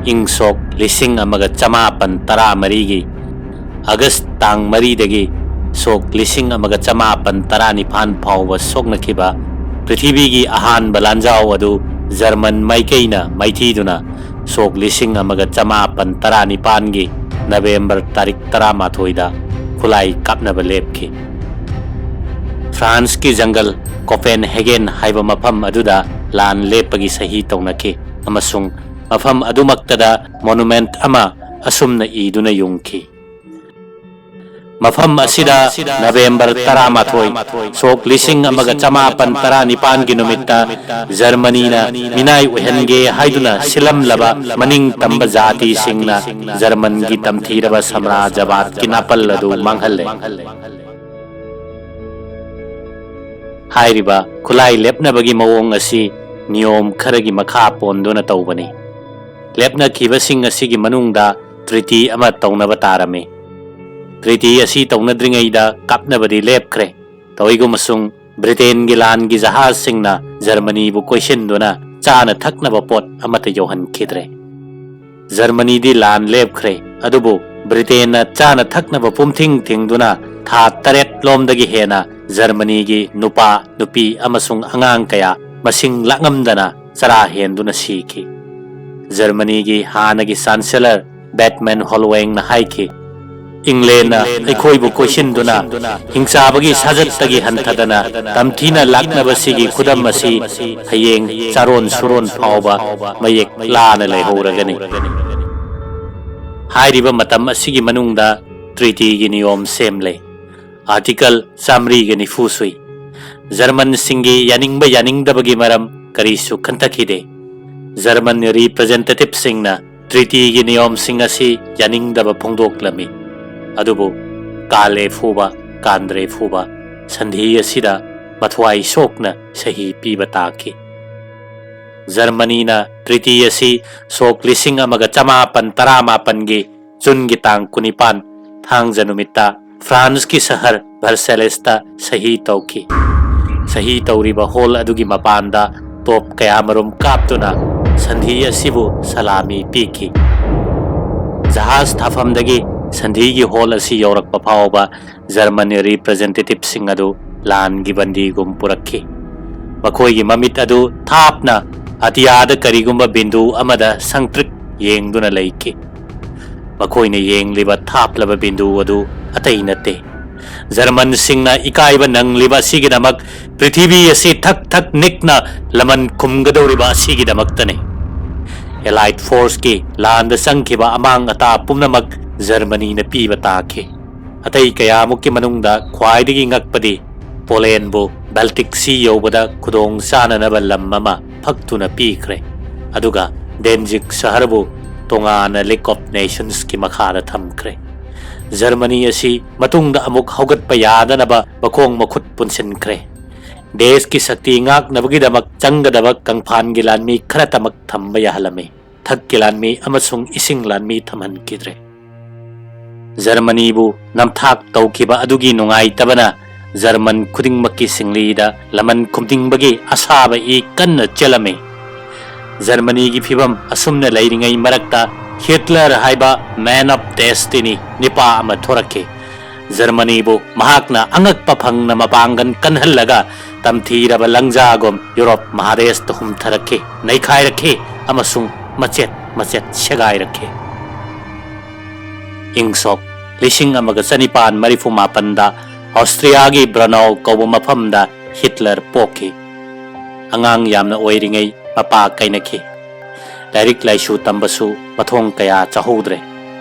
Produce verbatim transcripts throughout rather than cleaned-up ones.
ꯏꯪ ꯁꯣꯛ ꯂꯤꯁꯤꯡ ꯑꯃꯒ ꯆꯃꯥꯄꯟ ꯇꯔꯥꯃꯔꯤꯒꯤ ꯑꯥꯒꯁ ꯇꯥꯡ ꯃꯔꯤꯗꯒꯤ ꯁꯣꯛ ꯂꯤꯁꯤꯡ ꯑꯃꯒ ꯆꯃꯥꯄꯟ ꯇꯔꯥꯅꯤꯄꯥꯟ ꯐꯥꯎꯕ ꯁꯣꯛꯅꯈꯤꯕ ꯄ꯭ꯔꯤꯊꯤꯕꯤꯒꯤ ꯑꯍꯥꯟꯕ ꯂꯥꯟꯖꯥꯎ ꯑꯗꯨ ꯖꯔꯃꯟ ꯃꯥꯏꯀꯩꯅ ꯃꯥꯏꯊꯤꯗꯨꯅ ꯁꯣꯛ ꯂꯤꯁꯤꯡ ꯑꯃꯒ ꯆꯃꯥꯄꯟ ꯇꯔꯥꯅꯤꯄꯥꯟꯒꯤ ꯅꯕꯦꯝꯕꯔ ꯇꯥꯔꯤꯛ ꯇꯔꯥꯃꯥꯊꯣꯏꯗ ꯈꯨꯠꯂꯥꯏ ꯀꯥꯞꯅꯕ ꯂꯦꯞꯈꯤ꯫ ꯐ꯭ꯔꯥꯟꯁꯀꯤ ꯖꯪꯒꯜ ꯀꯣꯄꯦꯟꯍꯦꯒꯦꯟ ꯍꯥꯏꯕ ꯃꯐꯝ ꯑꯗꯨꯗ ꯂꯥꯟ ꯂꯦꯞꯄꯒꯤ ꯁꯍꯤ ꯇꯧꯅꯈꯤ ꯑꯃꯁꯨꯡ ꯃꯐꯝ ꯑꯗꯨꯃꯛꯇꯗ ꯃꯣꯅꯨꯃꯦꯟꯠ ꯑꯃ ꯑꯁꯨꯝꯅ ꯏꯗꯨꯅ ꯌꯨꯡꯈꯤ, "ꯃꯐꯝ ꯑꯁꯤꯗ ꯅꯕꯦꯝꯕꯔ ꯇꯔꯥꯃꯥꯊꯣꯏ, ꯁꯣꯛ ꯂꯤꯁꯤꯡ ꯑꯃꯒ ꯆꯃꯥꯄꯟ ꯇꯔꯥꯅꯤꯄꯥꯟꯒꯤ ꯅꯨꯃꯤꯠꯇ ꯖꯔꯃꯅꯤꯅ ꯃꯤꯅꯥꯏ ꯑꯣꯏꯍꯟꯒꯦ ꯍꯥꯏꯗꯨꯅ ꯁꯤꯜꯂꯝꯂꯕ ꯃꯅꯤꯡ ꯇꯝꯕ ꯖꯥꯇꯤꯁꯤꯡꯅ ꯖꯔꯃꯟꯒꯤ ꯇꯝꯊꯤꯔꯕ ꯁꯝꯔꯥꯖ꯭ꯌꯕꯥꯗꯀꯤ ꯅꯥꯄꯜ ꯑꯗꯨ ꯃꯥꯡꯍꯜꯂꯦ"꯫ ꯍꯥꯏꯔꯤꯕ ꯈꯨꯠꯂꯥꯏ ꯂꯦꯞꯅꯕꯒꯤ ꯃꯑꯣꯡ ꯑꯁꯤ ꯅꯤꯌꯣꯝ ꯈꯔꯒꯤ ꯃꯈꯥ ꯄꯣꯟꯗꯨꯅ ꯇꯧꯕꯅꯤ꯫ ꯂꯦꯞꯅꯈꯤꯕꯁꯤꯡ ꯑꯁꯤꯒꯤ ꯃꯅꯨꯡꯗ ꯇ꯭ꯔꯤꯇꯤ ꯑꯃ ꯇꯧꯅꯕ ꯇꯥꯔꯝꯃꯤ꯫ ꯇ꯭ꯔꯤꯇꯤ ꯑꯁꯤ ꯇꯧꯅꯗ꯭ꯔꯤꯉꯩꯗ ꯀꯥꯞꯅꯕꯗꯤ ꯂꯦꯞꯈ꯭ꯔꯦ꯫ ꯇꯧꯏꯒꯨꯝꯕꯁꯨꯡ, ꯕ꯭ꯔꯤꯇꯦꯟꯒꯤ ꯂꯥꯟꯒꯤ ꯖꯍꯥꯖꯁꯤꯡꯅ ꯖꯔꯃꯅꯤꯕꯨ ꯀꯣꯏꯁꯤꯟꯗꯨꯅ ꯆꯥꯅ ꯊꯛꯅꯕ ꯄꯣꯠ ꯑꯃꯠꯇ ꯌꯧꯍꯟꯈꯤꯗ꯭ꯔꯦ꯫ ꯖꯔꯃꯅꯤꯗꯤ ꯂꯥꯟ ꯂꯦꯞꯈ꯭ꯔꯦ, ꯑꯗꯨꯕꯨ ꯕ꯭ꯔꯤꯇꯦꯟꯅ ꯆꯥꯅ ꯊꯛꯅꯕ ꯄꯨꯝꯊꯤꯡ ꯊꯤꯡꯗꯨꯅ ꯊꯥ ꯇꯔꯦꯠ ꯂꯣꯝꯗꯒꯤ ꯍꯦꯟꯅ ꯖꯔꯃꯅꯤꯒꯤ ꯅꯨꯄꯥ, ꯅꯨꯄꯤ ꯑꯃꯁꯨꯡ ꯑꯉꯥꯡ ꯀꯌꯥ ꯃꯁꯤꯡ ꯂꯥꯛꯉꯝꯗꯅ ꯆꯔꯥ ꯍꯦꯟꯗꯨꯅ ꯁꯤꯈꯤ꯫ ꯖꯔꯃꯅꯤꯒꯤ ꯍꯥꯟꯅꯒꯤ ꯆꯥꯟꯁꯦꯂꯔ ꯕꯦꯠꯃꯦꯟ ꯍꯣꯜꯋꯦꯡꯅ ꯍꯥꯏꯈꯤ, "ꯏꯪꯂꯦꯟꯅ ꯑꯩꯈꯣꯏꯕꯨ ꯀꯣꯏꯁꯤꯟꯗꯨꯅ ꯍꯤꯡꯆꯥꯕꯒꯤ ꯁꯥꯖꯠꯇꯒꯤ ꯍꯟꯊꯗꯅ ꯇꯝꯊꯤꯅ ꯂꯥꯛꯅꯕꯁꯤꯒꯤ ꯈꯨꯗꯝ ꯑꯁꯤ ꯍꯌꯦꯡ ꯆꯥꯔꯣꯟ ꯁꯨꯔꯣꯟ ꯐꯥꯎꯕ ꯃꯌꯦꯛ ꯂꯥꯅ ꯂꯩꯍꯧꯔꯒꯅꯤ"꯫ ꯍꯥꯏꯔꯤꯕ ꯃꯇꯝ ꯑꯁꯤꯒꯤ ꯃꯅꯨꯡꯗ ꯇ꯭ꯔꯤꯇꯤꯒꯤ ꯅꯤꯌꯣꯝ ꯁꯦꯝꯂꯦ꯫ ꯑꯥꯔꯇꯤꯀꯜ ꯆꯥꯃꯔꯤꯒ ꯅꯤꯐꯨ ꯁꯨꯏ꯫ ꯖꯔꯃꯟꯁꯤꯡꯒꯤ ꯌꯥꯅꯤꯡꯕ ꯌꯥꯅꯤꯡꯗꯕꯒꯤ ꯃꯔꯝ ꯀꯔꯤꯁꯨ ꯈꯟꯊꯈꯤꯗꯦ꯫ ꯖꯔꯃꯟ ꯔꯤꯄ꯭ꯔꯖꯦꯟꯇꯦꯇꯤꯚꯁꯤꯡꯅ ꯇ꯭ꯔꯤꯇꯤꯒꯤ ꯅꯤꯌꯣꯝꯁꯤꯡ ꯑꯁꯤ ꯌꯥꯅꯤꯡꯗꯕ ꯐꯣꯡꯗꯣꯛꯂꯝꯃꯤ꯫ ꯑꯗꯨꯕꯨ ꯀꯥꯂꯦ ꯐꯨꯕ, ꯀꯥꯟꯗ꯭ꯔꯦ ꯐꯨꯕ ꯁꯟꯙꯤ ꯑꯁꯤꯗ ꯃꯊ꯭ꯋꯥꯏ ꯁꯣꯛꯅ ꯁꯍꯤ ꯄꯤꯕ ꯇꯥꯈꯤ꯫ ꯖꯔꯃꯅꯤꯅ ꯇ꯭ꯔꯤꯇꯤ ꯑꯁꯤ ꯁꯣꯛ ꯂꯤꯁꯤꯡ ꯑꯃꯒ ꯆꯃꯥꯄꯟ ꯇꯔꯥꯃꯥꯄꯟꯒꯤ ꯖꯨꯟꯒꯤ ꯇꯥꯡ ꯀꯨꯟꯅꯤꯄꯥꯟ, ꯊꯥꯡꯖ ꯅꯨꯃꯤꯠꯇ ꯐ꯭ꯔꯥꯟꯁꯀꯤ ꯁꯍꯔ ꯚꯔꯁꯦꯂꯦꯁꯇ ꯁꯍꯤ ꯇꯧꯈꯤ꯫ ꯁꯍꯤ ꯇꯧꯔꯤꯕ ꯍꯣꯜ ꯑꯗꯨꯒꯤ ꯃꯄꯥꯟꯗ ꯇꯣꯞ ꯀꯌꯥꯃꯔꯨꯝ ꯀꯥꯞꯇꯨꯅ ꯁꯟꯙꯤ ꯑꯁꯤꯕꯨ ꯁꯂꯥꯃꯤ ꯄꯤꯈꯤ꯫ ꯖꯍꯥꯖ ꯊꯥꯐꯝꯗꯒꯤ ꯁꯟꯙꯤꯒꯤ ꯍꯣꯜ ꯑꯁꯤ ꯌꯧꯔꯛꯄ ꯐꯥꯎꯕ ꯖꯔꯃꯟ ꯔꯤꯄ꯭ꯔꯖꯦꯟꯇꯦꯇꯤꯚꯁꯤꯡ ꯑꯗꯨ ꯂꯥꯟꯒꯤ ꯕꯟꯗꯤꯒꯨꯝ ꯄꯨꯔꯛꯈꯤ꯫ ꯃꯈꯣꯏꯒꯤ ꯃꯃꯤꯠ ꯑꯗꯨ ꯊꯥꯞꯅ ꯑꯇꯤꯌꯥꯗ ꯀꯔꯤꯒꯨꯝꯕ ꯕꯤꯟꯗꯨ ꯑꯃꯗ ꯁꯪꯇ꯭ꯔꯤꯛ ꯌꯦꯡꯗꯨꯅ ꯂꯩꯈꯤ꯫ ꯃꯈꯣꯏꯅ ꯌꯦꯡꯂꯤꯕ ꯊꯥꯞꯂꯕ ꯕꯤꯟꯗꯨ ꯑꯗꯨ ꯑꯇꯩ ꯅꯠꯇꯦ꯫ ꯖꯔꯃꯟꯁꯤꯡꯅ ꯏꯀꯥꯏꯕ ꯅꯪꯂꯤꯕ ꯑꯁꯤꯒꯤꯗꯃꯛ ꯄ꯭ꯔꯤꯊꯤꯕꯤ ꯑꯁꯤ ꯊꯛ ꯊꯛ ꯅꯤꯛꯅ ꯂꯃꯟ ꯈꯨꯝꯒꯗꯧꯔꯤꯕ ꯑꯁꯤꯒꯤꯗꯃꯛꯇꯅꯤ꯫ ꯑꯦꯂꯥꯏꯠ ꯐꯣꯔꯁꯀꯤ ꯂꯥꯟꯗ ꯆꯪꯈꯤꯕ ꯑꯃꯥꯡ ꯑꯇꯥ ꯄꯨꯝꯅꯃꯛ ꯖꯔꯃꯅꯤꯅ ꯄꯤꯕ ꯇꯥꯈꯤ꯫ ꯑꯇꯩ ꯀꯌꯥꯃꯨꯛꯀꯤ ꯃꯅꯨꯡꯗ ꯈ꯭ꯋꯥꯏꯗꯒꯤ ꯉꯛꯄꯗꯤ ꯄꯣꯂꯦꯟꯕꯨ ꯕꯦꯜꯇꯤꯛ ꯁꯤ ꯌꯧꯕꯗ ꯈꯨꯗꯣꯡ ꯆꯥꯅꯅꯕ ꯂꯝ ꯑꯃ ꯐꯛꯇꯨꯅ ꯄꯤꯈ꯭ꯔꯦ, ꯑꯗꯨꯒ ꯗꯦꯟꯖꯤꯛ ꯁꯍꯔꯕꯨ ꯇꯣꯉꯥꯟꯅ ꯂꯤꯛ ꯑꯣꯐ ꯅꯦꯁꯟꯁꯀꯤ ꯃꯈꯥꯗ ꯊꯝꯈ꯭ꯔꯦ꯫ ꯖꯔꯃꯅꯤ ꯑꯁꯤ ꯃꯇꯨꯡꯗ ꯑꯃꯨꯛ ꯍꯧꯒꯠꯄ ꯌꯥꯗꯅꯕ ꯃꯈꯣꯡ ꯃꯈꯨꯠ ꯄꯨꯟꯁꯤꯟꯈ꯭ꯔꯦ꯫ ꯗꯦꯁꯀꯤ ꯁꯛꯇꯤ ꯉꯥꯛꯅꯕꯒꯤꯗꯃꯛ ꯆꯪꯒꯗꯕ ꯀꯪꯐꯥꯟꯒꯤ ꯂꯥꯟꯃꯤ ꯈꯔꯇꯃꯛ ꯊꯝꯕ ꯌꯥꯍꯜꯂꯝꯃꯤ꯫ ꯊꯛꯀꯤ ꯂꯥꯟꯃꯤ ꯑꯃꯁꯨꯡ ꯏꯁꯤꯡ ꯂꯥꯟꯃꯤ ꯊꯝꯍꯟꯈꯤꯗ꯭ꯔꯦ꯫ ꯖꯔꯃꯅꯤꯕꯨ ꯅꯝꯊꯥꯛ ꯇꯧꯈꯤꯕ ꯑꯗꯨꯒꯤ ꯅꯨꯡꯉꯥꯏꯇꯕꯅ ꯖꯔꯃꯟ ꯈꯨꯗꯤꯡꯃꯛꯀꯤ ꯁꯤꯡꯂꯤꯗ ꯂꯃꯟ ꯈꯨꯝꯅꯤꯡꯕꯒꯤ ꯑꯁꯥꯕ ꯏ ꯀꯟꯅ ꯆꯦꯜꯂꯝꯃꯤ꯫ ꯖꯔꯃꯅꯤꯒꯤ ꯐꯤꯕꯝ ꯑꯁꯨꯝꯅ ꯂꯩꯔꯤꯉꯩ ꯃꯔꯛꯇ ꯍꯤꯠꯂꯔ ꯍꯥꯏꯕ ꯃꯦꯟ ꯑꯣꯐ ꯗꯦꯁꯇꯤꯅꯤ ꯅꯤꯄꯥ ꯑꯃ ꯊꯣꯔꯛꯈꯤ꯫ ꯖꯔꯃꯅꯤꯕꯨ ꯃꯍꯥꯛꯅ ꯑꯉꯛꯄ ꯐꯪꯅ ꯃꯄꯥꯡꯒꯜ ꯀꯟꯍꯜꯂꯒ ꯇꯝꯊꯤꯔꯕ ꯂꯪꯖꯥꯒꯨꯝ ꯌꯨꯔꯣꯞ ꯃꯍꯥꯗꯦꯁꯇ ꯍꯨꯝꯊꯔꯛꯈꯤ, ꯅꯩꯈꯥꯏꯔꯛꯈꯤ ꯑꯃꯁꯨꯡ ꯃꯆꯦꯠ ꯃꯆꯦꯠ ꯁꯦꯒꯥꯏꯔꯛꯈꯤ꯫ ꯏꯪ ꯁꯣꯛ ꯂꯤꯁꯤꯡ ꯑꯃꯒ ꯆꯅꯤꯄꯥꯟ ꯃꯔꯤꯐꯨ ꯃꯥꯄꯟꯗ ꯑꯣꯁꯇ꯭ꯔꯤꯌꯥꯒꯤ ꯕ꯭ꯔꯅꯥꯎ ꯀꯧꯕ ꯃꯐꯝꯗ ꯍꯤꯠꯂꯔ ꯄꯣꯛꯈꯤ꯫ ꯑꯉꯥꯡ ꯌꯥꯝꯅ ꯑꯣꯏꯔꯤꯉꯩ ꯃꯄꯥ ꯀꯥꯏꯅꯈꯤ꯫ ꯂꯥꯏꯔꯤꯛ ꯂꯥꯏꯁꯨ ꯇꯝꯕꯁꯨ ꯃꯊꯣꯡ ꯀꯌꯥ ꯆꯥꯍꯧꯗ꯭ꯔꯦ꯫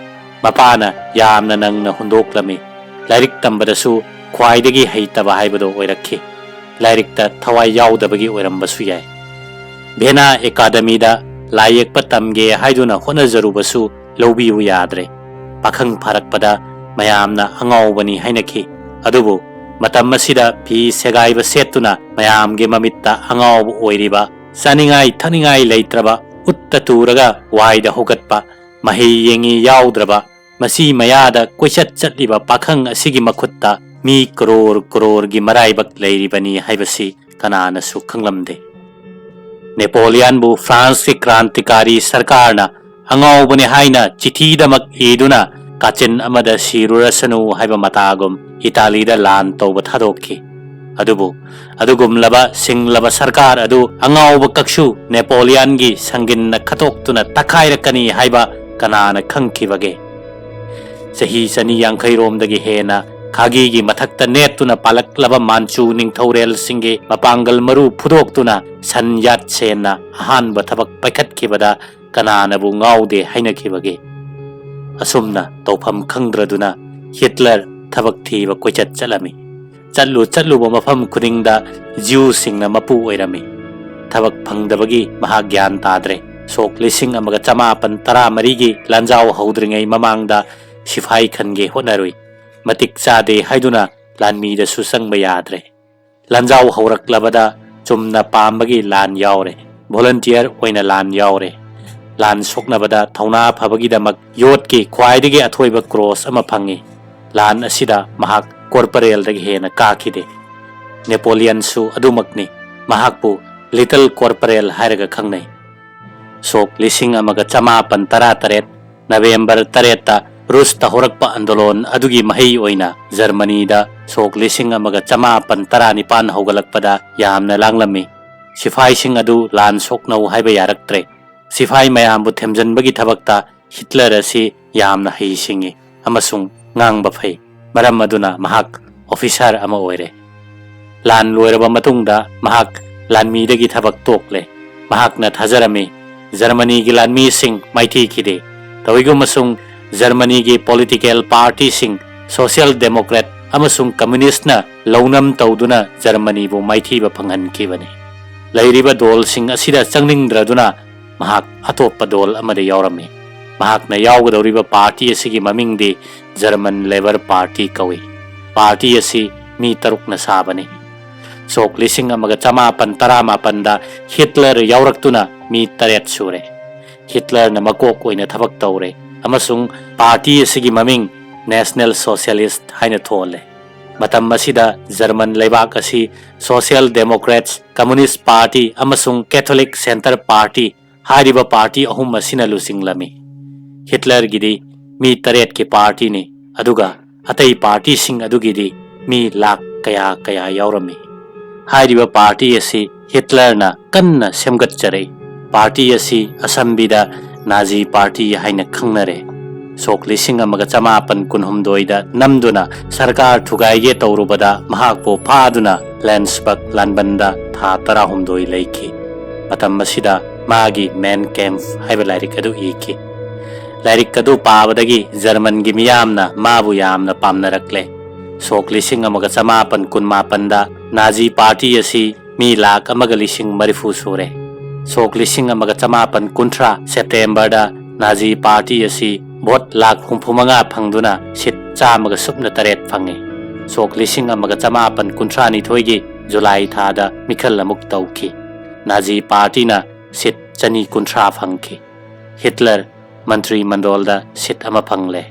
ꯃꯄꯥꯅ ꯌꯥꯝꯅ ꯅꯪꯅ ꯍꯨꯟꯗꯣꯛꯂꯝꯃꯤ꯫ ꯂꯥꯏꯔꯤꯛ ꯇꯝꯕꯗꯁꯨ ꯈ꯭ꯋꯥꯏꯗꯒꯤ ꯍꯩꯇꯕ ꯍꯥꯏꯕꯗꯨ ꯑꯣꯏꯔꯛꯈꯤ꯫ ꯂꯥꯏꯔꯤꯛꯇ ꯊꯋꯥꯏ ꯌꯥꯎꯗꯕꯒꯤ ꯑꯣꯏꯔꯝꯕꯁꯨ ꯌꯥꯏ꯫ ꯚꯦꯅꯥ ꯑꯦꯀꯥꯗꯃꯤꯗ ꯂꯥꯏ ꯌꯦꯛꯄ ꯇꯝꯒꯦ ꯍꯥꯏꯗꯨꯅ ꯍꯣꯠꯅꯖꯔꯨꯕꯁꯨ ꯂꯧꯕꯤꯌꯨ ꯌꯥꯗ꯭ꯔꯦ꯫ ꯄꯥꯈꯪ ꯐꯥꯔꯛꯄꯗ ꯃꯌꯥꯝꯅ ꯑꯉꯥꯎꯕꯅꯤ ꯍꯥꯏꯅꯈꯤ꯫ ꯑꯗꯨꯕꯨ ꯃꯇꯝ ꯑꯁꯤꯗ ꯐꯤ ꯁꯦꯒꯥꯏꯕ ꯁꯦꯠꯇꯨꯅ ꯃꯌꯥꯝꯒꯤ ꯃꯃꯤꯠꯇ ꯑꯉꯥꯎꯕ ꯑꯣꯏꯔꯤꯕ, ꯆꯥꯅꯤꯡꯉꯥꯏ ꯊꯛꯅꯤꯡꯉꯥꯏ ꯂꯩꯇ꯭ꯔꯕ, ꯎꯠꯇ ꯇꯨꯔꯒ ꯋꯥꯏꯗ ꯍꯧꯒꯠꯄ, ꯃꯍꯩ ꯌꯦꯡꯉꯤ ꯌꯥꯎꯗ꯭ꯔꯕ, ꯃꯁꯤ ꯃꯌꯥꯗ ꯀꯣꯏꯆꯠ ꯆꯠꯂꯤꯕ ꯄꯥꯈꯪ ꯑꯁꯤꯒꯤ ꯃꯈꯨꯠꯇ ꯃꯤ ꯀꯔꯣꯔ ꯀꯔꯣꯔꯒꯤ ꯃꯔꯥꯏꯕꯛ ꯂꯩꯔꯤꯕꯅꯤ ꯍꯥꯏꯕꯁꯤ ꯀꯅꯥꯅꯁꯨ ꯈꯪꯂꯝꯗꯦ꯫ ꯅꯦꯄꯣꯂꯤꯌꯟꯕꯨ ꯐ꯭ꯔꯥꯟꯁꯀꯤ ꯀ꯭ꯔꯥꯟꯇꯤꯀꯥꯔꯤ ꯁꯔꯀꯥꯔꯅ ꯑꯉꯥꯎꯕꯅꯤ ꯍꯥꯏꯅ ꯆꯤꯊꯤꯗꯃꯛ ꯏꯗꯨꯅ ꯀꯥꯆꯤꯟ ꯑꯃꯗ ꯁꯤꯔꯨꯔꯁꯅꯨ ꯍꯥꯏꯕ ꯃꯇꯥꯒꯨꯝ ꯏꯇꯥꯂꯤꯗ ꯂꯥꯟ ꯇꯧꯕ ꯊꯥꯗꯣꯛꯈꯤ꯫ ꯑꯗꯨꯕꯨ ꯑꯗꯨꯒꯨꯝꯂꯕ ꯁꯤꯡꯂꯕ ꯁꯔꯀꯥꯔ ꯑꯗꯨ ꯑꯉꯥꯎꯕ ꯀꯛꯁꯨ ꯅꯦꯄꯣꯂꯤꯌꯟꯒꯤ ꯁꯪꯒꯤꯟꯅ ꯈꯠꯇꯣꯛꯇꯨꯅ ꯇꯛꯈꯥꯏꯔꯛꯀꯅꯤ ꯍꯥꯏꯕ ꯀꯅꯥꯅ ꯈꯪꯈꯤꯕꯒꯦ? ꯆꯍꯤ ꯆꯅꯤ ꯌꯥꯡꯈꯩ ꯔꯣꯝꯗꯒꯤ ꯍꯦꯟꯅ ꯈꯥꯒꯤꯒꯤ ꯃꯊꯛꯇ ꯅꯦꯠꯇꯨꯅ ꯄꯥꯜꯂꯛꯂꯕ ꯃꯥꯟꯆꯨ ꯅꯤꯡꯊꯧꯔꯦꯜꯁꯤꯡꯒꯤ ꯃꯄꯥꯡꯒꯜ ꯃꯔꯨ ꯐꯨꯗꯣꯛꯇꯨꯅ ꯁꯟ ꯌꯥꯠ ꯁꯦꯟꯅ ꯑꯍꯥꯟꯕ ꯊꯕꯛ ꯄꯥꯏꯈꯠꯈꯤꯕꯗ ꯀꯅꯥꯅꯕꯨ ꯉꯥꯎꯗꯦ ꯍꯥꯏꯅꯈꯤꯕꯒꯦ? ꯑꯁꯨꯝꯅ ꯇꯧꯐꯝ ꯈꯪꯗ꯭ꯔꯗꯨꯅ ꯍꯤꯠꯂꯔ ꯊꯕꯛ ꯊꯤꯕ ꯀꯣꯏꯆꯠ ꯆꯠꯂꯝꯃꯤ꯫ ꯆꯠꯂꯨ ꯆꯠꯂꯨꯕ ꯃꯐꯝ ꯈꯨꯗꯤꯡꯗ ꯖ꯭ꯌꯨꯁꯤꯡꯅ ꯃꯄꯨ ꯑꯣꯏꯔꯝꯃꯤ꯫ ꯊꯕꯛ ꯐꯪꯗꯕꯒꯤ ꯃꯍꯥꯛ ꯒ꯭ꯌꯥꯟ ꯇꯥꯗ꯭ꯔꯦ꯫ ꯁꯣꯛ ꯂꯤꯁꯤꯡ ꯑꯃꯒ ꯆꯃꯥꯄꯟ ꯇꯔꯥꯃꯔꯤꯒꯤ ꯂꯥꯟꯖꯥꯎ ꯍꯧꯗ꯭ꯔꯤꯉꯩ ꯃꯃꯥꯡꯗ ꯁꯤꯐꯥꯏ ꯈꯟꯒꯦ ꯍꯣꯠꯅꯔꯨꯏ꯫ ꯃꯇꯤꯛ ꯆꯥꯗꯦ ꯍꯥꯏꯗꯨꯅ ꯂꯥꯟꯃꯤꯗꯁꯨ ꯆꯪꯕ ꯌꯥꯗ꯭ꯔꯦ꯫ ꯂꯥꯟꯖꯥꯎ ꯍꯧꯔꯛꯂꯕꯗ ꯆꯨꯝꯅ ꯄꯥꯝꯕꯒꯤ ꯂꯥꯟ ꯌꯥꯎꯔꯦ꯫ ꯚꯣꯂꯨꯟꯇꯤꯌꯔ ꯑꯣꯏꯅ ꯂꯥꯟ ꯌꯥꯎꯔꯦ꯫ ꯂꯥꯟ ꯁꯣꯛꯅꯕꯗ ꯊꯧꯅꯥ ꯐꯕꯒꯤꯗꯃꯛ ꯌꯣꯠꯀꯤ ꯈ꯭ꯋꯥꯏꯗꯒꯤ ꯑꯊꯣꯏꯕ ꯀ꯭ꯔꯣꯁ ꯑꯃ ꯐꯪꯉꯤ꯫ ꯂꯥꯟ ꯑꯁꯤꯗ ꯃꯍꯥꯛ ꯀꯣꯔꯄꯔꯦꯜꯗꯒꯤ ꯍꯦꯟꯅ ꯀꯥꯈꯤꯗꯦ꯫ ꯅꯦꯄꯣꯂꯤꯌꯟꯁꯨ ꯑꯗꯨꯃꯛꯅꯤ꯫ ꯃꯍꯥꯛꯄꯨ ꯂꯤꯇꯜ ꯀꯣꯔꯄꯔꯦꯜ ꯍꯥꯏꯔꯒ ꯈꯪꯅꯩ꯫ ꯁꯣꯛ ꯂꯤꯁꯤꯡ ꯑꯃꯒ ꯆꯃꯥꯄꯟ ꯇꯔꯥꯇꯔꯦꯠ ꯅꯕꯦꯝꯕꯔ ꯇꯔꯦꯠꯇ ꯔꯨꯁꯇ ꯍꯧꯔꯛꯄ ꯑꯟꯗꯣꯂꯣꯟ ꯑꯗꯨꯒꯤ ꯃꯍꯩ ꯑꯣꯏꯅ ꯖꯔꯃꯅꯤꯗ ꯁꯣꯛ ꯂꯤꯁꯤꯡ ꯑꯃꯒ ꯆꯃꯥꯄꯟ ꯇꯔꯥꯅꯤꯄꯥꯟ ꯍꯧꯒꯠꯂꯛꯄꯗ ꯌꯥꯝꯅ ꯂꯥꯡꯂꯝꯃꯤ꯫ ꯁꯤꯐꯥꯏꯁꯤꯡ ꯑꯗꯨ ꯂꯥꯟ ꯁꯣꯛꯅꯧ ꯍꯥꯏꯕ ꯌꯥꯔꯛꯇ꯭ꯔꯦ꯫ ꯁꯤꯐꯥꯏ ꯃꯌꯥꯝꯕꯨ ꯊꯦꯝꯖꯤꯟꯕꯒꯤ ꯊꯕꯛꯇ ꯍꯤꯠꯂꯔ ꯑꯁꯤ ꯌꯥꯝꯅ ꯍꯩꯁꯤꯡꯉꯤ ꯑꯃꯁꯨꯡ ꯉꯥꯡꯕ ꯐꯩ꯫ ꯃꯔꯝ ꯑꯗꯨꯅ ꯃꯍꯥꯛ ꯑꯣꯐꯤꯁꯥꯔ ꯑꯃ ꯑꯣꯏꯔꯦ꯫ ꯂꯥꯟ ꯂꯣꯏꯔꯕ ꯃꯇꯨꯡꯗ ꯃꯍꯥꯛ ꯂꯥꯟꯃꯤꯗꯒꯤ ꯊꯕꯛ ꯇꯣꯛꯂꯦ꯫ ꯃꯍꯥꯛꯅ ꯊꯥꯖꯔꯝꯃꯤ, ꯖꯔꯃꯅꯤꯒꯤ ꯂꯥꯟꯃꯤꯁꯤꯡ ꯃꯥꯏꯊꯤꯈꯤꯗꯦ꯫ ꯇꯧꯏꯒꯨꯝꯕꯁꯨꯡ ꯖꯔꯃꯅꯤꯒꯤ ꯄꯣꯂꯤꯇꯤꯀꯦꯜ ꯄꯥꯔꯇꯤꯁꯤꯡ, ꯁꯣꯁꯤꯌꯦꯜ ꯗꯦꯃꯣꯀ꯭ꯔꯦꯠ ꯑꯃꯁꯨꯡ ꯀꯝꯃ꯭ꯌꯨꯅꯤꯁ꯭ꯠꯅ ꯂꯧꯅꯝ ꯇꯧꯗꯨꯅ ꯖꯔꯃꯅꯤꯕꯨ ꯃꯥꯏꯊꯤꯕ ꯐꯪꯍꯟꯈꯤꯕꯅꯤ꯫ ꯂꯩꯔꯤꯕ ꯗꯣꯜꯁꯤꯡ ꯑꯁꯤꯗ ꯆꯪꯅꯤꯡꯗ꯭ꯔꯗꯨꯅ ꯃꯍꯥꯛ ꯑꯇꯣꯞꯄ ꯗꯣꯜ ꯑꯃꯗ ꯌꯥꯎꯔꯝꯃꯤ꯫ ꯃꯍꯥꯛꯅ ꯌꯥꯎꯒꯗꯧꯔꯤꯕ ꯄꯥꯔꯇꯤ ꯑꯁꯤꯒꯤ ꯃꯃꯤꯡꯗꯤ ꯖꯔꯃꯟ ꯂꯦꯕꯔ ꯄꯥꯔꯇꯤ ꯀꯧꯏ꯫ ꯄꯥꯔꯇꯤ ꯑꯁꯤ ꯃꯤ ꯇꯔꯨꯛꯅ ꯁꯥꯕꯅꯤ꯫ ꯁꯣꯛ ꯂꯤꯁꯤꯡ ꯑꯃꯒ ꯆꯃꯥꯄꯟ ꯇꯔꯥꯃꯥꯄꯟꯗ ꯍꯤꯠꯂꯔ ꯌꯥꯎꯔꯛꯇꯨꯅ ꯃꯤ ꯇꯔꯦꯠ ꯁꯨꯔꯦ꯫ ꯍꯤꯠꯂꯔꯅ ꯃꯀꯣꯛ ꯑꯣꯏꯅ ꯊꯕꯛ ꯇꯧꯔꯦ ꯑꯃꯁꯨꯡ ꯄꯥꯔꯇꯤ ꯑꯁꯤꯒꯤ ꯃꯃꯤꯡ ꯅꯦꯁꯅꯦꯜ ꯁꯣꯁꯤꯌꯦꯂꯤꯁ꯭ꯠ ꯍꯥꯏꯅ ꯊꯣꯜꯂꯦ꯫ ꯃꯇꯝ ꯑꯁꯤꯗ ꯖꯔꯃꯟ ꯂꯩꯕꯥꯛ ꯑꯁꯤ Social Democrats, Communist Party ꯑꯃꯁꯨꯡ Catholic Centre Party ꯍꯥꯏꯔꯤꯕ ꯄꯥꯔꯇꯤ ꯑꯍꯨꯝ ꯑꯁꯤꯅ ꯂꯨꯆꯤꯡꯂꯝꯃꯤ꯫ ꯍꯤꯠꯂꯔꯒꯤꯗꯤ ꯃꯤ ꯇꯔꯦꯠꯀꯤ ꯄꯥꯔꯇꯤꯅꯤ, ꯑꯗꯨꯒ ꯑꯇꯩ ꯄꯥꯔꯇꯤꯁꯤꯡ ꯑꯗꯨꯒꯤꯗꯤ ꯃꯤ ꯂꯥꯈ ꯀꯌꯥ ꯀꯌꯥ ꯌꯥꯎꯔꯝꯃꯤ꯫ ꯍꯥꯏꯔꯤꯕ ꯄꯥꯔꯇꯤ ꯑꯁꯤ ꯍꯤꯠꯂꯔꯅ ꯀꯟꯅ ꯁꯦꯝꯒꯠꯆꯔꯛꯏ꯫ ꯄꯥꯔꯇꯤ ꯑꯁꯤ ꯑꯁꯝꯕꯤꯗ ꯅꯥꯖꯤ ꯄꯥꯔꯇꯤ ꯍꯥꯏꯅ ꯈꯪꯅꯔꯦ꯫ ꯁꯣꯛ ꯂꯤꯁꯤꯡ ꯑꯃꯒ ꯆꯃꯥꯄꯟ ꯀꯨꯟꯍꯨꯝꯗꯣꯏꯗ ꯅꯝꯗꯨꯅ ꯁꯔꯀꯥꯔ ꯊꯨꯒꯥꯏꯒꯦ ꯇꯧꯔꯨꯕꯗ ꯃꯍꯥꯛꯄꯨ ꯐꯥꯗꯨꯅ ꯂꯦꯟꯁꯕꯔꯒ ꯂꯥꯟꯕꯟꯗ ꯊꯥ ꯇꯔꯥꯍꯨꯝꯗꯣꯏ ꯂꯩꯈꯤ꯫ ꯃꯇꯝ ꯑꯁꯤꯗ ꯃꯥꯒꯤ ꯃꯦꯟ ꯀꯦꯝꯞ ꯍꯥꯏꯕ ꯂꯥꯏꯔꯤꯛ ꯑꯗꯨ ꯏꯈꯤ꯫ ꯂꯥꯏꯔꯤꯛ ꯑꯗꯨ ꯄꯥꯕꯗꯒꯤ ꯖꯔꯃꯟꯒꯤ ꯃꯤꯌꯥꯝꯅ ꯃꯥꯕꯨ ꯌꯥꯝꯅ ꯄꯥꯝꯅꯔꯛꯂꯦ꯫ ꯁꯣꯛ ꯂꯤꯁꯤꯡ ꯑꯃꯒ ꯆꯃꯥꯄꯟ ꯀꯨꯟꯃꯥꯄꯟꯗ ꯅꯥꯖꯤ ꯄꯥꯔꯇꯤ ꯑꯁꯤ ꯃꯤ ꯂꯥꯈ ꯑꯃꯒ ꯂꯤꯁꯤꯡ ꯃꯔꯤꯐꯨ ꯁꯨꯔꯦ꯫ ꯁꯣꯛ ꯂꯤꯁꯤꯡ ꯑꯃꯒ ꯆꯃꯥꯄꯟ ꯀꯨꯟꯊ꯭ꯔꯥ ꯁꯦꯞꯇꯦꯝꯕꯔꯗ ꯅꯥꯖꯤ ꯄꯥꯔꯇꯤ ꯑꯁꯤ ꯚꯣꯠ ꯂꯥꯈ ꯍꯨꯝꯐꯨ ꯃꯉꯥ ꯐꯪꯗꯨꯅ ꯁꯤꯠ ꯆꯥꯝꯃꯒ ꯁꯨꯞꯅ ꯇꯔꯦꯠ ꯐꯪꯉꯤ꯫ ꯁꯣꯛ ꯂꯤꯁꯤꯡ ꯑꯃꯒ ꯆꯃꯥꯄꯟ ꯀꯨꯟꯊ꯭ꯔꯥ ꯅꯤꯊꯣꯏꯒꯤ ꯖꯨꯂꯥꯏ ꯊꯥꯗ ꯃꯤꯈꯜ ꯑꯃꯨꯛ ꯇꯧꯈꯤ꯫ ꯅꯥꯖꯤ ꯄꯥꯔꯇꯤꯅ ꯁꯤꯠ ꯆꯅꯤ ꯀꯨꯟꯊ꯭ꯔꯥ ꯐꯪꯈꯤ꯫ ꯍꯤꯠꯂꯔ ꯃꯟꯇ꯭ꯔꯤ ꯃꯟꯗꯣꯜꯗ ꯁꯤꯠ ꯑꯃ ꯐꯪꯂꯦ꯫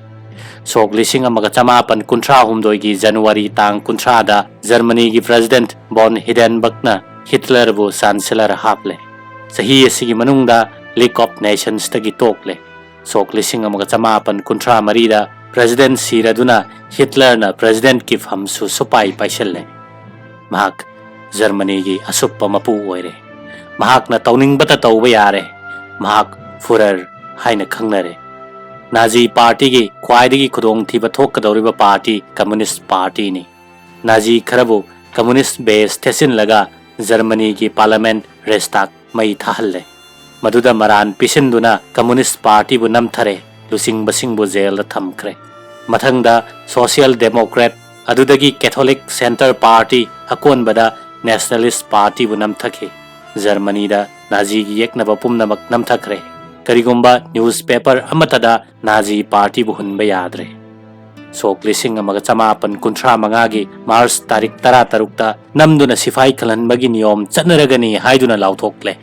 ꯁꯣꯛ ꯂꯤꯁꯤꯡ ꯑꯃꯒ ꯆꯃꯥꯄꯟ ꯀꯨꯟꯊ꯭ꯔꯥ ꯍꯨꯝꯗꯣꯏꯒꯤ ꯖꯅꯋꯥꯔꯤ ꯇꯥꯡ ꯀꯨꯟꯊ꯭ꯔꯥꯗ ꯖꯔꯃꯅꯤꯒꯤ ꯄ꯭ꯔꯦꯁꯤꯗꯦꯟꯠ ꯚꯣꯟ ꯍꯤꯗꯦꯟꯕꯔꯒꯅ ꯍꯤꯠꯂꯔꯕꯨ ꯆꯥꯟꯁꯦꯂꯔ ꯍꯥꯞꯂꯦ꯫ ꯆꯍꯤ ꯑꯁꯤꯒꯤ ꯃꯅꯨꯡꯗ ꯂꯤꯒ ꯑꯣꯐ ꯅꯦꯁꯟꯁꯇꯒꯤ ꯇꯣꯛꯂꯦ꯫ ꯁꯣꯛ ꯂꯤꯁꯤꯡ ꯑꯃꯒ ꯆꯃꯥꯄꯟ ꯀꯨꯟꯊ꯭ꯔꯥ ꯃꯔꯤꯗ ꯄ꯭ꯔꯦꯁꯤꯗꯦꯟꯠ ꯁꯤꯔꯗꯨꯅ ꯍꯤꯠꯂꯔꯅ ꯄ꯭ꯔꯦꯁꯤꯗꯦꯟꯠꯀꯤ ꯐꯝꯁꯨ ꯁꯨꯄꯥꯏ ꯄꯥꯏꯁꯤꯜꯂꯦ꯫ ꯃꯍꯥꯛ ꯖꯔꯃꯅꯤꯒꯤ ꯑꯁꯨꯞꯄ ꯃꯄꯨ ꯑꯣꯏꯔꯦ꯫ ꯃꯍꯥꯛꯅ ꯇꯧꯅꯤꯡꯕꯇ ꯇꯧꯕ ꯌꯥꯔꯦ꯫ ꯃꯍꯥꯛ ꯐꯨꯔꯔ ꯍꯥꯏꯅ ꯈꯪꯅꯔꯦ꯫ ꯅꯥꯖꯤ ꯄꯥꯔꯇꯤꯒꯤ ꯈ꯭ꯋꯥꯏꯗꯒꯤ ꯈꯨꯗꯣꯡꯊꯤꯕ ꯊꯣꯛꯀꯗꯧꯔꯤꯕ ꯄꯥꯔꯇꯤ ꯀꯝꯃꯨꯅꯤꯁ꯭ꯠ ꯄꯥꯔꯇꯤꯅꯤ꯫ ꯅꯥꯖꯤ ꯈꯔꯕꯨ ꯀꯝꯃꯨꯅꯤꯁ꯭ꯠ ꯕꯦꯁ ꯊꯦꯠꯆꯤꯜꯂꯒ ꯖꯔꯃꯅꯤꯒꯤ ꯄꯥꯔꯂꯤꯌꯥꯃꯦꯟꯠ ꯔꯦꯁꯇꯥꯒ ꯃꯩ ꯊꯥꯍꯜꯂꯦ꯫ ꯃꯗꯨꯗ ꯃꯔꯥꯟ ꯄꯤꯁꯤꯟꯗꯨꯅ ꯀꯝꯃꯨꯅꯤꯁ꯭ꯠ ꯄꯥꯔꯇꯤꯕꯨ ꯅꯝꯊꯔꯦ, ꯂꯨꯆꯤꯡꯕꯁꯤꯡꯕꯨ ꯖꯦꯜꯗ ꯊꯝꯈ꯭ꯔꯦ꯫ ꯃꯊꯪꯗ ꯁꯣꯁꯤꯌꯦꯜ ꯗꯦꯃꯣꯀ꯭ꯔꯦꯠ, ꯑꯗꯨꯗꯒꯤ ꯀꯦꯊꯣꯂꯤꯛ ꯁꯦꯟꯇꯔ ꯄꯥꯔꯇꯤ, ꯑꯀꯣꯟꯕꯗ ꯅꯦꯁꯅꯦꯂꯤꯁ꯭ꯠ ꯄꯥꯔꯇꯤꯕꯨ ꯅꯝꯊꯈꯤ꯫ ꯖꯔꯃꯅꯤꯗ ꯅꯥꯖꯤꯒꯤ ꯌꯦꯛꯅꯕ ꯄꯨꯝꯅꯃꯛ ꯅꯝꯊꯈ꯭ꯔꯦ꯫ ꯀꯔꯤꯒꯨꯝꯕ ꯅ꯭ꯌꯨꯁꯄꯦꯄꯔ ꯑꯃꯠꯇꯗ ꯅꯥꯖꯤ ꯄꯥꯔꯇꯤꯕꯨ ꯍꯨꯟꯕ ꯌꯥꯗ꯭ꯔꯦ꯫ ꯁꯣꯛ ꯂꯤꯁꯤꯡ ꯑꯃꯒ ꯆꯃꯥꯄꯟ ꯀꯨꯟꯊ꯭ꯔꯥ ꯃꯉꯥꯒꯤ ꯃꯥꯔꯆ ꯇꯥꯔꯤꯛ ꯇꯔꯥꯇꯔꯨꯛꯇ ꯅꯝꯗꯨꯅ ꯁꯤꯐꯥꯏ ꯈꯜꯍꯟꯕꯒꯤ ꯅꯤꯌꯣꯝ ꯆꯠꯅꯔꯒꯅꯤ ꯍꯥꯏꯗꯨꯅ ꯂꯥꯎꯊꯣꯛꯂꯦ꯫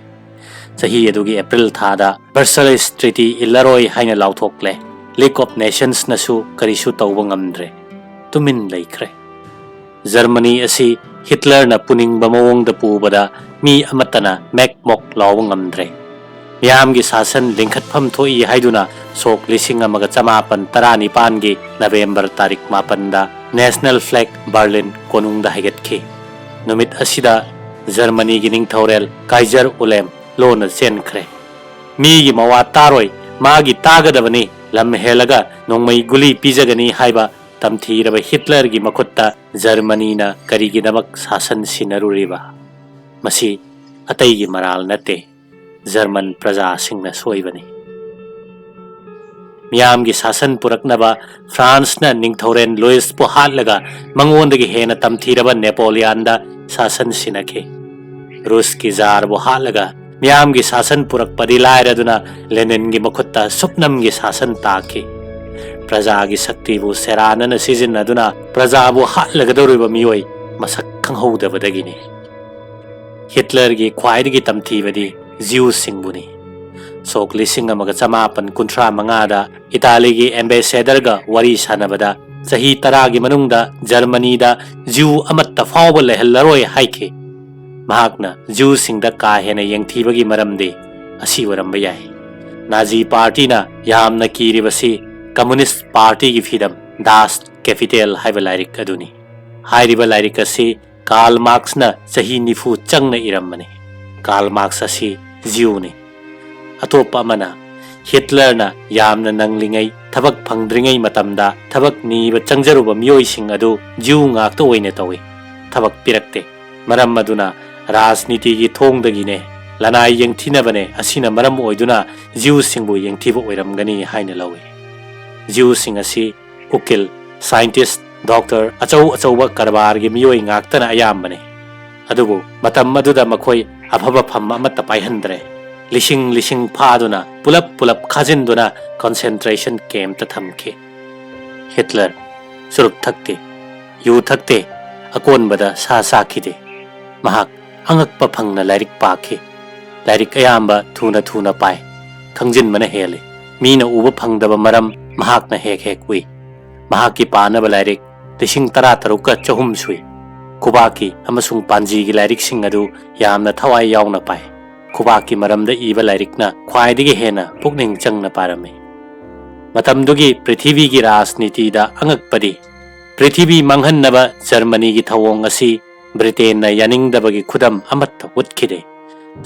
ꯆꯍꯤ ꯑꯗꯨꯒꯤ ꯑꯦꯄ꯭ꯔꯤꯜ ꯊꯥꯗ ꯚꯔꯁꯥꯏꯂꯦꯁ ꯇ꯭ꯔꯤꯇꯤ ꯏꯜꯂꯔꯣꯏ ꯍꯥꯏꯅ ꯂꯥꯎꯊꯣꯛꯂꯦ꯫ ꯂꯤꯒ ꯑꯣꯐ ꯅꯦꯁꯟꯁꯅꯁꯨ ꯀꯔꯤꯁꯨ ꯇꯧꯕ ꯉꯝꯗ꯭ꯔꯦ꯫ ꯇꯨꯃꯤꯟ ꯂꯩꯈ꯭ꯔꯦ꯫ ꯖꯔꯃꯅꯤ ꯑꯁꯤ ꯍꯤꯠꯂꯔꯅ ꯄꯨꯅꯤꯡꯕ ꯃꯑꯣꯡꯗ ꯄꯨꯕꯗ ꯃꯤ ꯑꯃꯠꯇꯅ ꯃꯦꯛ ꯃꯣꯛ ꯂꯥꯎꯕ ꯉꯝꯗ꯭ꯔꯦ꯫ ꯃꯤꯌꯥꯝꯒꯤ ꯁꯥꯁꯟ ꯂꯤꯡꯈꯠꯐꯝ ꯊꯣꯛꯏ ꯍꯥꯏꯗꯨꯅ ꯁꯣꯛ ꯂꯤꯁꯤꯡ ꯑꯃꯒ ꯆꯃꯥꯄꯟ ꯇꯔꯥꯅꯤꯄꯥꯟꯒꯤ ꯅꯕꯦꯝꯕꯔ ꯇꯥꯔꯤꯛ ꯃꯥꯄꯟꯗ ꯅꯦꯁꯅꯦꯜ ꯐ꯭ꯂꯦꯒ ꯕꯔꯂꯤꯟ ꯀꯣꯅꯨꯡꯗ ꯍꯥꯏꯒꯠꯈꯤ꯫ ꯅꯨꯃꯤꯠ ꯑꯁꯤꯗ ꯖꯔꯃꯅꯤꯒꯤ ꯅꯤꯡꯊꯧꯔꯦꯜ ꯀꯥꯏꯖꯔ ꯎꯂꯦꯝ ꯂꯣꯟꯅ ꯆꯦꯟꯈ꯭ꯔꯦ꯫ "ꯃꯤꯒꯤ ꯃꯋꯥ ꯇꯥꯔꯣꯏ, ꯃꯥꯒꯤ ꯇꯥꯒꯗꯕꯅꯤ, ꯂꯝ ꯍꯦꯜꯂꯒ ꯅꯣꯡꯃꯩ ꯒꯨꯂꯤ ꯄꯤꯖꯒꯅꯤ" ꯍꯥꯏꯕ ꯇꯝꯊꯤꯔꯕ ꯍꯤꯠꯂꯔꯒꯤ ꯃꯈꯨꯠꯇ ꯖꯔꯃꯅꯤꯅ ꯀꯔꯤꯒꯤꯗꯃꯛ ꯁꯥꯁꯟ ꯁꯤꯟꯅꯔꯨꯔꯤꯕ? ꯃꯁꯤ ꯑꯇꯩꯒꯤ ꯃꯔꯥꯜ ꯅꯠꯇꯦ, ꯖꯔꯃꯟ ꯄ꯭ꯔꯖꯥꯁꯤꯡꯅ ꯁꯣꯏꯕꯅꯤ꯫ ꯃꯤꯌꯥꯝꯒꯤ ꯁꯥꯁꯟ ꯄꯨꯔꯛꯅꯕ ꯐ꯭ꯔꯥꯟꯁꯅ ꯅꯤꯡꯊꯧꯔꯦꯜ ꯂꯨꯏꯁꯄꯨ ꯍꯥꯠꯂꯒ ꯃꯉꯣꯟꯗꯒꯤ ꯍꯦꯟꯅ ꯇꯝꯊꯤꯔꯕ ꯅꯦꯄꯣꯂꯤꯌꯥꯟꯗ ꯁꯥꯁꯟ ꯁꯤꯟꯅꯈꯤ꯫ ꯔꯨꯁꯀꯤ ꯖꯥꯔꯕꯨ ꯍꯥꯠꯂꯒ ꯃꯤꯌꯥꯝꯒꯤ ꯁꯥꯁꯟ ꯄꯨꯔꯛꯄꯗꯤ ꯂꯥꯏꯔꯗꯨꯅ ꯂꯦꯅꯤꯟꯒꯤ ꯃꯈꯨꯠꯇ ꯁꯨꯞꯅꯝꯒꯤ ꯁꯥꯁꯟ ꯇꯥꯈꯤ꯫ ꯄ꯭ꯔꯖꯥꯒꯤ ꯁꯛꯇꯤꯕꯨ ꯁꯦꯔꯥꯟꯅꯅ ꯁꯤꯖꯤꯟꯅꯗꯨꯅ ꯄ꯭ꯔꯖꯥꯕꯨ ꯍꯥꯠꯂꯒꯗꯧꯔꯤꯕ ꯃꯤꯑꯣꯏ ꯃꯁꯛ ꯈꯪꯍꯧꯗꯕꯗꯒꯤꯅꯤ꯫ ꯍꯤꯠꯂꯔꯒꯤ ꯈ꯭ꯋꯥꯏꯗꯒꯤ ꯇꯝꯊꯤꯕꯗꯤ ꯖ꯭ꯌꯨꯁꯤꯡꯕꯨꯅꯤ꯫ ꯁꯣꯛ ꯂꯤꯁꯤꯡ ꯑꯃꯒ ꯆꯃꯥꯄꯟ ꯀꯨꯟꯊ꯭ꯔꯥ ꯃꯉꯥꯗ ꯏꯇꯥꯂꯤꯒꯤ ꯑꯦꯝꯕꯦꯁꯦꯗꯔꯒ ꯋꯥꯔꯤ ꯁꯥꯟꯅꯕꯗ ꯆꯍꯤ ꯇꯔꯥꯒꯤ ꯃꯅꯨꯡꯗ ꯖꯔꯃꯅꯤꯗ ꯖ꯭ꯌꯨ ꯑꯃꯠꯇ ꯐꯥꯎꯕ ꯂꯩꯍꯜꯂꯔꯣꯏ ꯍꯥꯏꯈꯤ꯫ ꯃꯍꯥꯛꯅ ꯖ꯭ꯌꯨꯁꯤꯡꯗ ꯀꯥ ꯍꯦꯟꯅ ꯌꯦꯡꯊꯤꯕꯒꯤ ꯃꯔꯝꯗꯤ ꯑꯁꯤ ꯑꯣꯏꯔꯝꯕ ꯌꯥꯏ꯫ ꯅꯥꯖꯤ ꯄꯥꯔꯇꯤꯅ ꯌꯥꯝꯅ ꯀꯤꯔꯤꯕꯁꯤ ꯀꯝꯃꯨꯅꯤꯁ꯭ꯠ ꯄꯥꯔꯇꯤꯒꯤ ꯐꯤꯗꯝ ꯗꯥꯁ ꯀꯦꯄꯤꯇꯦꯜ ꯍꯥꯏꯕ ꯂꯥꯏꯔꯤꯛ ꯑꯗꯨꯅꯤ꯫ ꯍꯥꯏꯔꯤꯕ ꯂꯥꯏꯔꯤꯛ ꯑꯁꯤ ꯀꯥꯔꯜ ꯃꯥꯔꯛꯁꯅ ꯆꯍꯤ ꯅꯤꯐꯨ ꯆꯪꯅ ꯏꯔꯝꯕꯅꯤ꯫ ꯀꯥꯔꯜ ꯃꯥꯔꯛꯁ ꯑꯁꯤ ꯖ꯭ꯌꯨꯅꯤ꯫ ꯑꯇꯣꯞꯄ ꯑꯃꯅ, ꯍꯤꯠꯂꯔꯅ ꯌꯥꯝꯅ ꯅꯪꯂꯤꯉꯩ, ꯊꯕꯛ ꯐꯪꯗ꯭ꯔꯤꯉꯩ ꯃꯇꯝꯗ ꯊꯕꯛ ꯅꯤꯕ ꯆꯪꯖꯔꯨꯕ ꯃꯤꯑꯣꯏꯁꯤꯡ ꯑꯗꯨ ꯖ꯭ꯌꯨ ꯉꯥꯛꯇ ꯑꯣꯏꯅ ꯇꯧꯏ, ꯊꯕꯛ ꯄꯤꯔꯛꯇꯦ꯫ ꯃꯔꯝ ꯑꯗꯨꯅ ꯔꯥꯖꯅꯤꯇꯤꯒꯤ ꯊꯣꯡꯗꯒꯤꯅꯦ ꯂꯅꯥꯏ ꯌꯦꯡꯊꯤꯅꯕꯅꯦ, ꯑꯁꯤꯅ ꯃꯔꯝ ꯑꯣꯏꯗꯨꯅ ꯖ꯭ꯌꯨꯁꯤꯡꯕꯨ ꯌꯦꯡꯊꯤꯕ ꯑꯣꯏꯔꯝꯒꯅꯤ ꯍꯥꯏꯅ ꯂꯧꯏ꯫ ꯖ꯭ꯌꯨꯁꯤꯡ ꯑꯁꯤ ꯎꯀꯤꯜ, ꯁꯥꯏꯟꯇꯤꯁ꯭ꯠ, ꯗꯣꯛꯇꯔ, ꯑꯆꯧ ꯑꯆꯧꯕ ꯀꯔꯕꯥꯔꯒꯤ ꯃꯤꯑꯣꯏ ꯉꯥꯛꯇꯅ ꯑꯌꯥꯝꯕꯅꯤ꯫ ꯑꯗꯨꯕꯨ ꯃꯇꯝ ꯑꯗꯨꯗ ꯃꯈꯣꯏ ꯑꯐꯕ ꯐꯝ ꯑꯃꯠꯇ ꯄꯥꯏꯍꯟꯗ꯭ꯔꯦ꯫ ꯂꯤꯁꯤꯡ ꯂꯤꯁꯤꯡ ꯐꯥꯗꯨꯅ ꯄꯨꯂꯞ ꯄꯨꯂꯞ ꯈꯥꯖꯤꯟꯗꯨꯅ ꯀꯟꯁꯦꯟꯇ꯭ꯔꯦꯁꯟ ꯀꯦꯝꯞꯇ ꯊꯝꯈꯤ꯫ ꯍꯤꯠꯂꯔ ꯆꯨꯔꯨꯞ ꯊꯛꯇꯦ, ꯌꯨ ꯊꯛꯇꯦ, ꯑꯀꯣꯟꯕꯗ ꯁꯥ ꯆꯥꯈꯤꯗꯦ꯫ ꯃꯍꯥꯛ ꯑꯉꯛꯄ ꯐꯪꯅ ꯂꯥꯏꯔꯤꯛ ꯄꯥꯈꯤ꯫ ꯂꯥꯏꯔꯤꯛ ꯑꯌꯥꯝꯕ ꯊꯨꯅ ꯊꯨꯅ ꯄꯥꯏ꯫ ꯈꯪꯖꯤꯟꯕꯅ ꯍꯦꯜꯂꯤ꯫ ꯃꯤꯅ ꯎꯕ ꯐꯪꯗꯕ ꯃꯔꯝ ꯃꯍꯥꯛꯅ ꯍꯦꯛ ꯍꯦꯛ ꯎꯏ꯫ ꯃꯍꯥꯛꯀꯤ ꯄꯥꯅꯕ ꯂꯥꯏꯔꯤꯛ ꯂꯤꯁꯤꯡ ꯇꯔꯥ ꯇꯔꯨꯛꯀ ꯆꯍꯨꯝ ꯁꯨꯏ꯫ ꯈꯨꯕꯥꯛꯀꯤ ꯑꯃꯁꯨꯡ ꯄꯥꯟꯖꯤꯒꯤ ꯂꯥꯏꯔꯤꯛꯁꯤꯡ ꯑꯗꯨ ꯌꯥꯝꯅ ꯊꯋꯥꯏ ꯌꯥꯎꯅ ꯄꯥꯏ꯫ ꯈꯨꯕꯥꯛꯀꯤ ꯃꯔꯝꯗ ꯏꯕ ꯂꯥꯏꯔꯤꯛꯅ ꯈ꯭ꯋꯥꯏꯗꯒꯤ ꯍꯦꯟꯅ ꯄꯨꯛꯅꯤꯡ ꯆꯪꯅ ꯄꯥꯔꯝꯃꯤ꯫ ꯃꯇꯝꯗꯨꯒꯤ ꯄ꯭ꯔꯤꯊꯤꯕꯤꯒꯤ ꯔꯥꯖꯅꯤꯇꯤꯗ ꯑꯉꯛꯄꯗꯤ, ꯄ꯭ꯔꯤꯊꯤꯕꯤ ꯃꯥꯡꯍꯟꯅꯕ ꯖꯔꯃꯅꯤꯒꯤ ꯊꯧꯑꯣꯡ ꯑꯁꯤ ꯕ꯭ꯔꯤꯇꯦꯟꯅ ꯌꯥꯅꯤꯡꯗꯕꯒꯤ ꯈꯨꯗꯝ ꯑꯃꯠꯇ ꯎꯠꯈꯤꯗꯦ꯫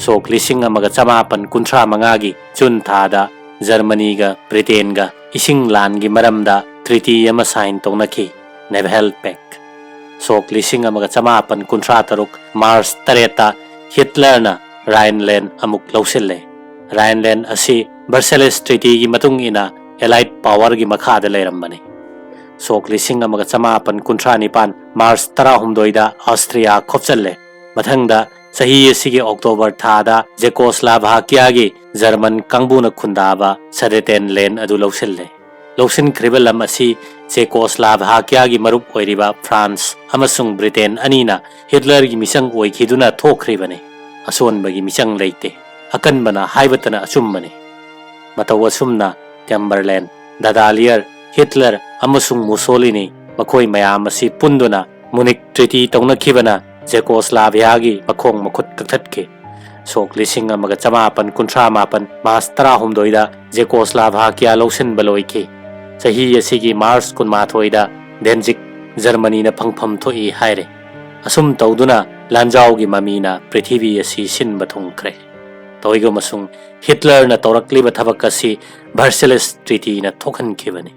ꯁꯣꯛ ꯂꯤꯁꯤꯡ ꯑꯃꯒ ꯆꯃꯥꯄꯟ ꯀꯨꯟꯊ꯭ꯔꯥ ꯃꯉꯥꯒꯤ ꯖꯨꯟ ꯊꯥꯗ ꯖꯔꯃꯅꯤꯒ ꯕ꯭ꯔꯤꯇꯦꯟꯒ ꯏꯁꯤꯡ ꯂꯥꯟꯒꯤ ꯃꯔꯝꯗ ꯇ꯭ꯔꯤꯇꯤ ꯑꯃ ꯁꯥꯏꯟ ꯇꯧꯅꯈꯤ, ꯅꯦꯚꯦꯜ ꯄꯦꯛ꯫ ꯁꯣꯛ ꯂꯤꯁꯤꯡ ꯑꯃꯒ ꯆꯃꯥꯄꯟ ꯀꯨꯟꯊ꯭ꯔꯥ ꯇꯔꯨꯛ ꯃꯥꯔꯆ ꯇꯔꯦꯠꯇ ꯍꯤꯠꯂꯔꯅ ꯔꯥꯏꯟꯂꯦꯟ ꯑꯃꯨꯛ ꯂꯧꯁꯤꯜꯂꯦ꯫ ꯔꯥꯏꯟꯂꯦꯟ ꯑꯁꯤ ꯕꯔꯁꯦꯂꯤꯁ ꯇ꯭ꯔꯤꯇꯤꯒꯤ ꯃꯇꯨꯡ ꯏꯟꯅ ꯑꯦꯂꯥꯏꯠ ꯄꯥꯋꯔꯒꯤ ꯃꯈꯥꯗ ꯂꯩꯔꯝꯕꯅꯤ꯫ ꯁꯣꯛ ꯂꯤꯁꯤꯡ ꯑꯃꯒ ꯆꯃꯥꯄꯟ ꯀꯨꯟꯊ꯭ꯔꯥ ꯅꯤꯄꯥꯟ ꯃꯥꯔꯆ ꯇꯔꯥꯍꯨꯝꯗꯣꯏꯗ ꯑꯁꯇ꯭ꯔꯤꯌꯥ ꯈꯣꯞꯆꯜꯂꯦ꯫ ꯃꯊꯪꯗ ꯆꯍꯤ ꯑꯁꯤꯒꯤ ꯑꯣꯛꯇꯣꯕꯔ ꯊꯥꯗ ꯖꯦꯀꯣꯁꯂꯥꯚꯥꯀꯤꯌꯥꯒꯤ ꯖꯔꯃꯟ ꯀꯥꯡꯕꯨꯅ ꯈꯨꯟꯗꯥꯕ ꯁꯗꯦꯇꯦꯟꯂꯦꯟ ꯑꯗꯨ ꯂꯧꯁꯤꯜꯂꯦ꯫ ꯂꯧꯁꯤꯟꯈ꯭ꯔꯤꯕ ꯂꯝ ꯑꯁꯤ ꯖꯦꯀꯣꯁꯂꯥꯚꯥꯀꯤꯌꯥꯒꯤ ꯃꯔꯨꯞ ꯑꯣꯏꯔꯤꯕ ꯐ꯭ꯔꯥꯟꯁ ꯑꯃꯁꯨꯡ ꯕ꯭ꯔꯤꯇꯦꯟ ꯑꯅꯤꯅ ꯍꯤꯠꯂꯔꯒꯤ ꯃꯤꯆꯪ ꯑꯣꯏꯈꯤꯗꯨꯅ ꯊꯣꯛꯈ꯭ꯔꯤꯕꯅꯤ꯫ ꯑꯁꯣꯟꯕꯒꯤ ꯃꯤꯆꯪ ꯂꯩꯇꯦ꯫ ꯑꯀꯟꯕꯅ ꯍꯥꯏꯕꯇꯅ ꯑꯆꯨꯝꯕꯅꯤ꯫ ꯃꯇꯧ ꯑꯁꯨꯝꯅ ꯀꯦꯝꯕꯔꯂꯦꯟ, ꯗꯗꯥꯂꯤꯌꯔ, ꯍꯤꯠꯂꯔ ꯑꯃꯁꯨꯡ ꯃꯨꯁꯣꯂꯤꯅꯤ, ꯃꯈꯣꯏ ꯃꯌꯥꯝ ꯑꯁꯤ ꯄꯨꯟꯗꯨꯅ ꯃꯨꯅꯤꯛ ꯇ꯭ꯔꯤꯇꯤ ꯇꯧꯅꯈꯤꯕꯅ ꯖꯦꯀꯣꯁꯂꯥꯚꯤꯌꯥꯒꯤ ꯃꯈꯣꯡ ꯃꯈꯨꯠ ꯀꯛꯊꯠꯈꯤ꯫ ꯁꯣꯛ ꯂꯤꯁꯤꯡ ꯑꯃꯒ ꯆꯃꯥꯄꯟ ꯀꯨꯟꯊ꯭ꯔꯥ ꯃꯥꯄꯟ ꯃꯥꯔꯆ ꯇꯔꯥꯍꯨꯝꯗꯣꯏꯗ ꯖꯦꯀꯣꯁꯂꯥꯚꯥꯀꯤꯌꯥ ꯂꯧꯁꯤꯟꯕ ꯂꯣꯏꯈꯤ꯫ ꯆꯍꯤ ꯑꯁꯤꯒꯤ ꯃꯥꯔꯆ ꯀꯨꯟꯃꯥꯊꯣꯏꯗ ꯗꯦꯟꯖꯤꯛ ꯖꯔꯃꯅꯤꯅ ꯐꯪꯐꯝ ꯊꯣꯛꯏ ꯍꯥꯏꯔꯦ꯫ ꯑꯁꯨꯝ ꯇꯧꯗꯨꯅ ꯂꯥꯟꯖꯥꯎꯒꯤ ꯃꯃꯤꯅ ꯄ꯭ꯔꯤꯊꯤꯕꯤ ꯑꯁꯤ ꯁꯤꯟꯕ ꯊꯨꯡꯈ꯭ꯔꯦ꯫ ꯇꯧꯏꯒꯨꯝꯕꯁꯨꯡ ꯍꯤꯠꯂꯔꯅ ꯇꯧꯔꯛꯂꯤꯕ ꯊꯕꯛ ꯑꯁꯤ ꯚꯔꯁꯦꯂꯤꯁ ꯇ꯭ꯔꯤꯇꯤꯅ ꯊꯣꯛꯍꯟꯈꯤꯕꯅꯤ꯫